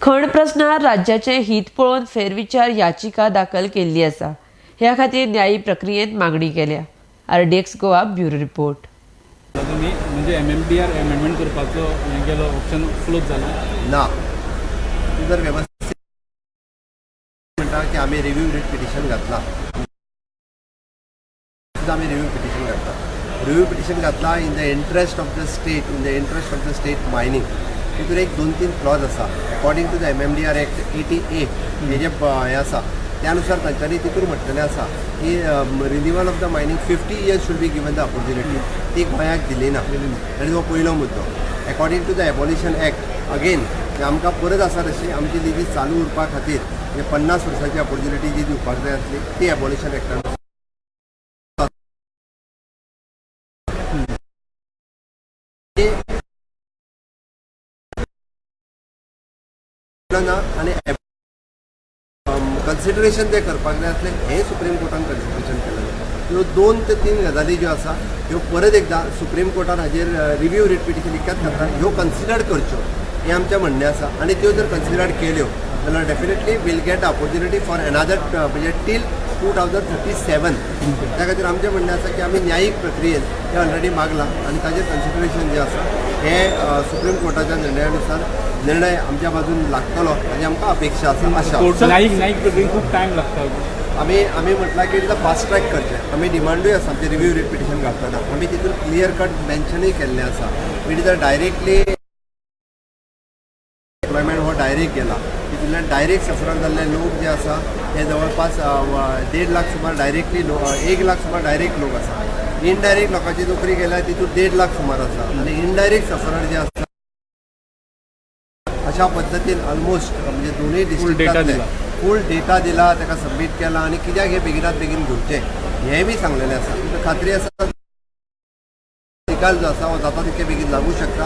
खण प्रस्नार राज्याचें हित पळोवन फेरविचार याचिका दाखल केल्ली आसा. ह्या खातीर न्यायी प्रक्रियेंत मागणी केल्या. RDX Goa bureau report. तुमी म्हणजे एमएमडीआर एमेंडमेंट करपाचो हें गेलो, ऑप्शन क्लोज जाला? ना, तूं जर व्यवस्थीत म्हणटा की आमी रिव्यू रिट पिटिशन घातला सुद्दां, आमी रिव्यू पिटिशन घातला, रिव्यू पिटिशन घातला in the interest of the state, in the interest of the state mining. तितून एक दोन तीन क्लॉज आसा. According to the MMDR Act 80A, हे जे हें आसा, त्या नुसार तांच्यांनी तितून म्हटलेलें आसा की renewal of the mining 50 years should be given the opportunity. ती गोंयाक दिली ना आनी हो पयलो मुद्दो. According to the Abolition Act again, आमकां परत आसा तशी आमची लिजीस चालू उरपा खातीर म्हणजे 50 वर्सांची ऑपॉर्च्युनिटी जी दिवपाक जाय आसली, ती एबॉलिशन एक्टान ती ना आनी कन्सिडरेशन जें करपाक जाय आसलें, हें सुप्रीम कोर्टान कन्सिडरेशन केलें ना. ह्यो दोन ते तीन गजाली ज्यो आसा, ह्यो परत एकदां सुप्रीम कोर्टान हाजेर रिव्यू रिट पिटिशन इतक्याच खातीर ह्यो कन्सिडर करच्यो हें आमचें म्हणणें आसा. आनी त्यो जर कन्सिडर केल्यो जाल्यार definitely we'll get opportunity for another म्हणजे till 2037. त्या खातीर आमचें म्हणणें आसा की आमी न्यायीक प्रक्रियेन हें ऑलरेडी मागलां आनी ताजेर कन्सिडरेशन जें आसा हें सुप्रीम कोर्टाच्या निर्णया नुसार निर्णय आमच्या बाजून लागतलो हाजी आमकां अपेक्षा आसा, आशा आसा. न्यायीक न्यायीक प्रक्रियेक खूब टायम लागता. आमी म्हटलां की it fast track करचें. आमी डिमांडूय आसा. आमचें रिव्यू रिट पिटिशन घालतना आमी तितून क्लियर कट मेन्शनूय केल्लें आसा. It is a directly employment हो डायरेक्ट गेला. तितूंतल्यान डायरेक्ट सफरर जाल्ले लोक जे आसा, ते जवळपास 1.5 लाख सुमार डायरेक्टली लोक, 1 लाख सुमार डायरेक्ट लोक आसा. इनडायरेक्ट लोकांची नोकरी गेल्या, तितून 1.5 लाख सुमार आसा आनी इनडायरेक्ट सफरर जे आसा, अशा पद्दतीन ऑलमोस्ट म्हणजे दोनूय data डिस्ट्रिक्टांतले दिला. फूल डेटा दिला, ताका सबमीट केला आनी कित्याक हे बेगिनात बेगीन घेवचें हें बी सांगलेलें आसा. खात्री आसा, निकाल जो आसा हो जाता तितके बेगीन लागू शकता.